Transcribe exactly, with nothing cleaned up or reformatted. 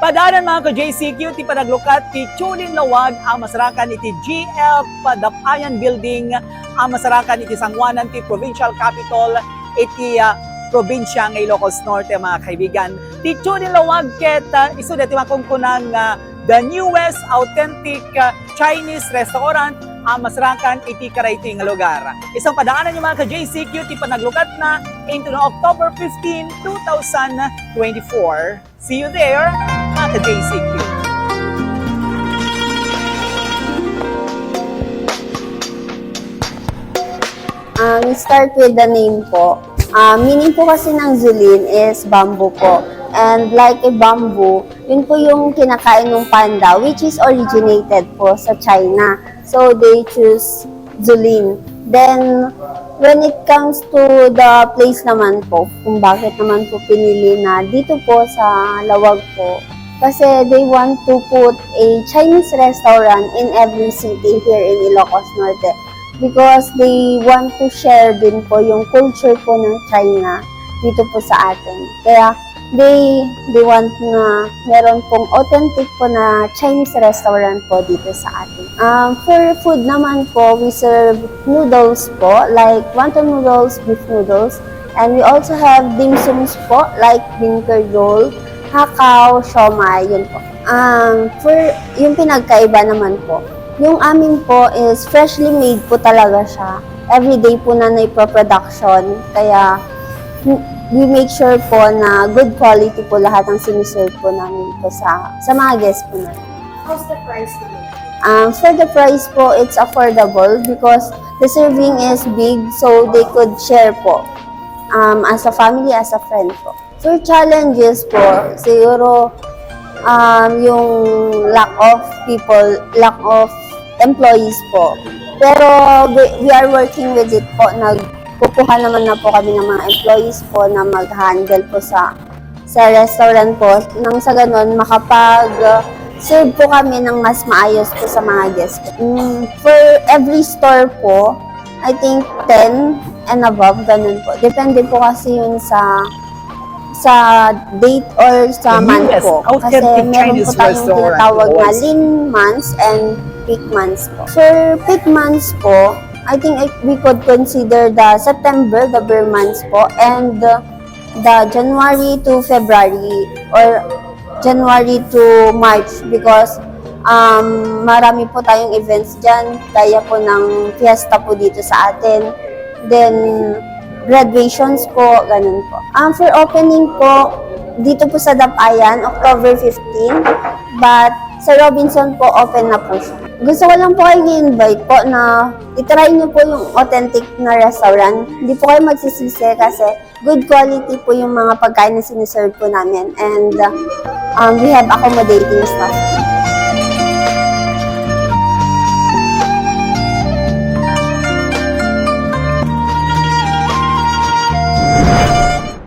Padaanan, mga ka-J C Q, ti panaglukat ti Tiyulin Lawag a masarakan iti G F Dap-ayan Building a masarakan iti sangoanan ti Provincial Capitol iti, ah, probinsya nga Ilocos Norte, mga kaibigan. Ti Tiyulin Lawag ket, ah, isu daytoy makunkuna nga the newest authentic, ah, Chinese restaurant a masarakan iti karaytoy nga lugar. Isu padaananyo, mga ka-J C Q, ti panaglukatna intono October fifteen, two thousand twenty-four. See you there, mga ka-J C Q. Um, start with the name po. Uh, meaning po kasi ng Zulin is bamboo po. And like a bamboo, yun po yung kinakain ng panda, which is originated po sa China. So they choose Zulin. Then, when it comes to the place naman po, kung bakit naman po pinili na dito po sa Lawag po, kasi they want to put a Chinese restaurant in every city here in Ilocos Norte. Because they want to share din po yung culture po ng China dito po sa atin. Kaya they, they want na meron pong authentic po na Chinese restaurant po dito sa atin. Um, for food naman po, we serve noodles po, like wonton noodles, beef noodles, and we also have dim sums po, like beancurd roll, hakaw, siomai, yun po. Um, for yung pinagkaiba naman po, yung amin po is freshly made po talaga siya. Everyday po na naiproproduction, kaya we make sure po na good quality po lahat ang siniserve po namin po sa, sa mga guests po namin. How's the price naman? Um, for the price po, it's affordable because the serving is big, so they could share po, um, as a family, as a friend po. For challenges po, siguro um, yung lack of people, lack of employees po. Pero we, we are working with it po. Nagkukuha naman na po kami ng mga employees po na mag-handle po sa sa restaurant po. Nang sa ganun, makapag uh, serve po kami ng mas maayos po sa mga guests po. Mm, for every store po, I think ten and above, ganun po. Depende po kasi yun sa sa date or sa The month newest po. Kasi authentic meron Chinese po tayong restaurant tinatawag na awards. Lean months and peak months po. For peak months po, I think I- we could consider the September, the Burr months po, and uh, the January to February or January to March because um, marami po tayong events dyan, gaya po ng fiesta po dito sa atin. Then, graduations po, ganun po. Um, for opening po, dito po sa Dapayan, October fifteen. But sa Robinson po, open na po siya. Gusto ko lang po kayo i-invite po na i-try nyo po yung authentic na restaurant. Hindi po kayo magsisisi kasi good quality po yung mga pagkain na siniserve po namin. And uh, um, we have accommodating staff.